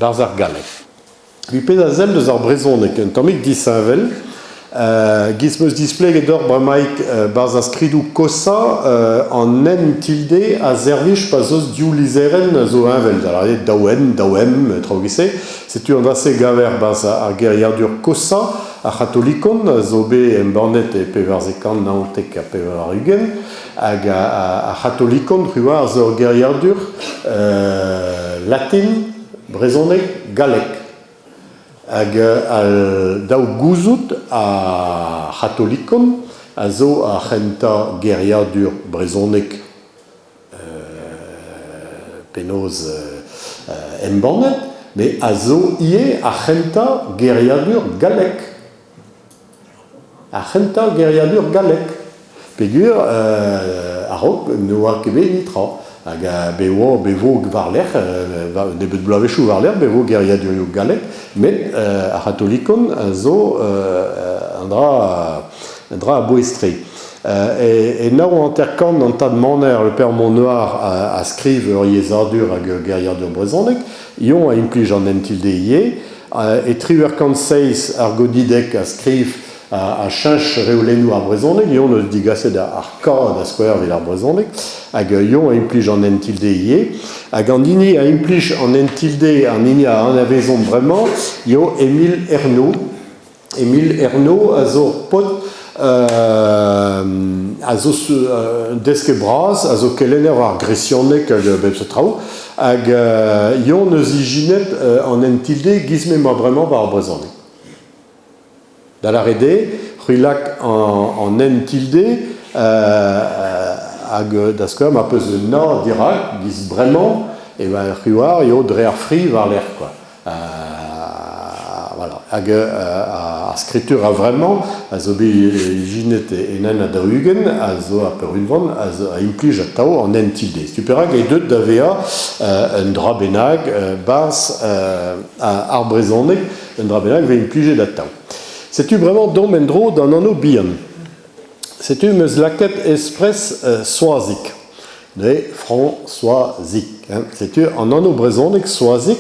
Barzh ar galleg. Evit pezh a sell deus ar brezhoneg, un tammig disheñvel. Giz 'm eus displeget deoc'h bremaik 'barzh ar skridoù koshañ, an N tilde a servij pa 'z eus div lizherenn a zo heñvel, da lâret eo daou N, daou M, traoù giz-se. Setu an dra-se 'gaver 'barzh ar geriadur koshañ, ar C'hatolikon, a zo bet embannet e 1499. Hag ar C'hatolikon, c'hwi 'oar, a zo ur geriadur latin, Brezhoneg, galleg. Hag al daou gouzout ar c'hatolikon a zo ar c'hentañ geriadur brezhonek penaos embannet, met a zo ivez ar c'hentañ geriadur gallek. Ar c'hentañ geriadur gallek peogwir a-raok ne oa ket bet netra. Hag bet oa bet vo war-lerc'h, un nebeud bloavezhioù war-lerc'h, bet vo geriadurioù gallek, met ar c'hatolikon a zo un dra un dra a-bouez-tre. E 49 an tad Maner, le père Monnoir, a skriv ur yezhadur hag ur geriadur brezhonek. Eñ a implij an hentilde ivez. E 1807 ar Godideg a skriv a cheñch reolennoù ar brezhoneg, eñ eus digaset ar K da skouer evit ar brezhoneg, hag eñ a implij an N-tilde ivez. Hag an hini a implij an N-tilde, an hini a anavezomp bremañ, eo Émile Ernault. Émile Ernault a zo ur paotr a zo un desket bras, a zo kelenner war ar gresianeg hag bep seurt traoù. Hag eñ eus ijinet an N-tilde giz m'emañ bremañ war ar brezhoneg. Da lâret eo, c'hwi lak an N-tilde hag da skouer ma peus un A dirak, giz bremañ, e va c'hwi oar eo dre ar fri war-lerc'h quoi. Voilà. Hag ar skritur a-vremañ a zo bet ijinet en un ha 40 a zo ar peurunvan a, zo, a implij atav an N-tilde. Setu perak eo deuet da vezañ un dra bennak 'barzh ar brezhoneg, un dra bennak 'vez implijet atav. Setu bremañ domp en-dro d'an anv bihan. Setu 'm eus lakaet espres Soazig. Neuze Frañsoazig. Setu an anv brezhonek Soazig.